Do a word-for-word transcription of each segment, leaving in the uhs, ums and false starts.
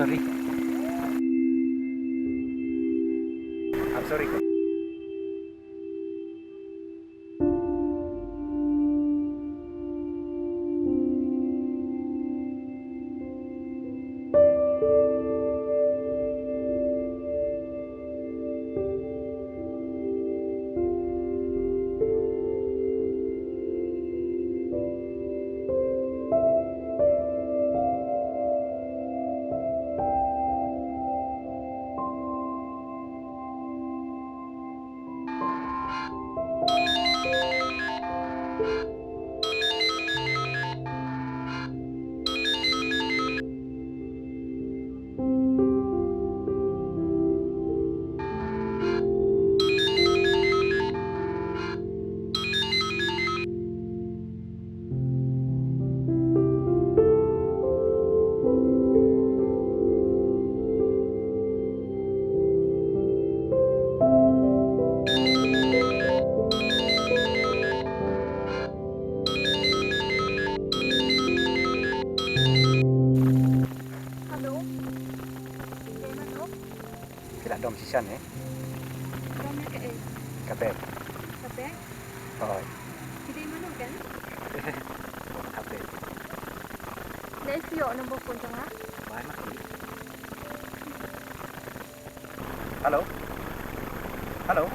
Sorry. I'm sorry. Hello. Dei mano? Phi la dom shisha ne? Dom ïa kaei? Ka bag. Ka bag? Hooid. Phi dei mano kan? Ka bag. Dei phi ïoh number phone jong nga? Bai ma phi. Hello? Hello?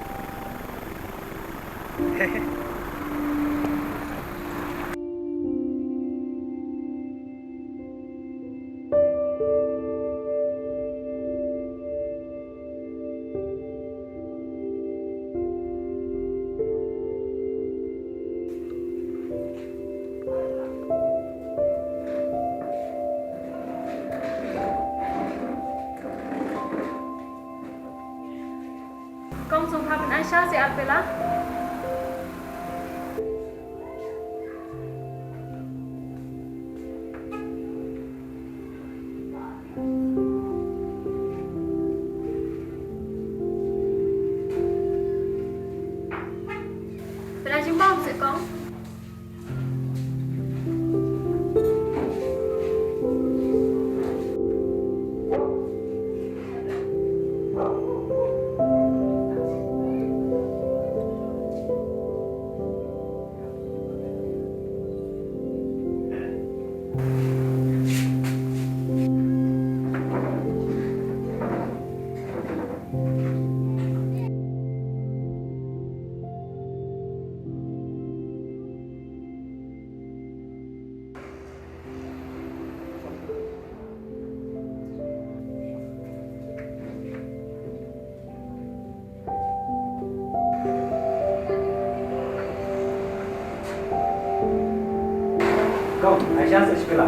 Kong sngewbha pyn-aisha sha Arpela. Pynlait jingbam seh kong. Kong, Aisha, sa sha pela.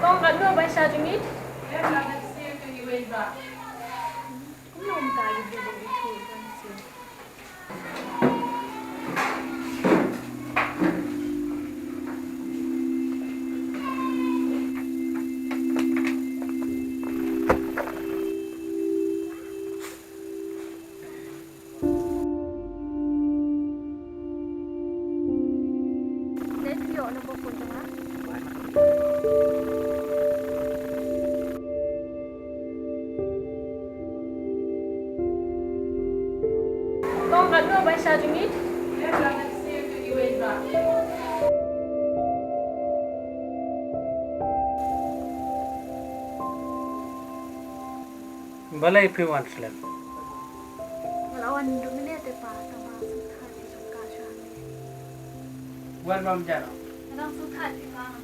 Kong, katno ba sha jong ngi? Kumno mynta ïa u briew ba u ithuh ban siew? Dei phi ïoh number phone jong nga? Kong, katno ba sha jong ngi? Balei phi wan slem? Nga la wan du minit te pa, tang ba sngewthuh ïa ka jong ka sha ne. Wan bam jaro. Nga dang sngewthuh ïa ka.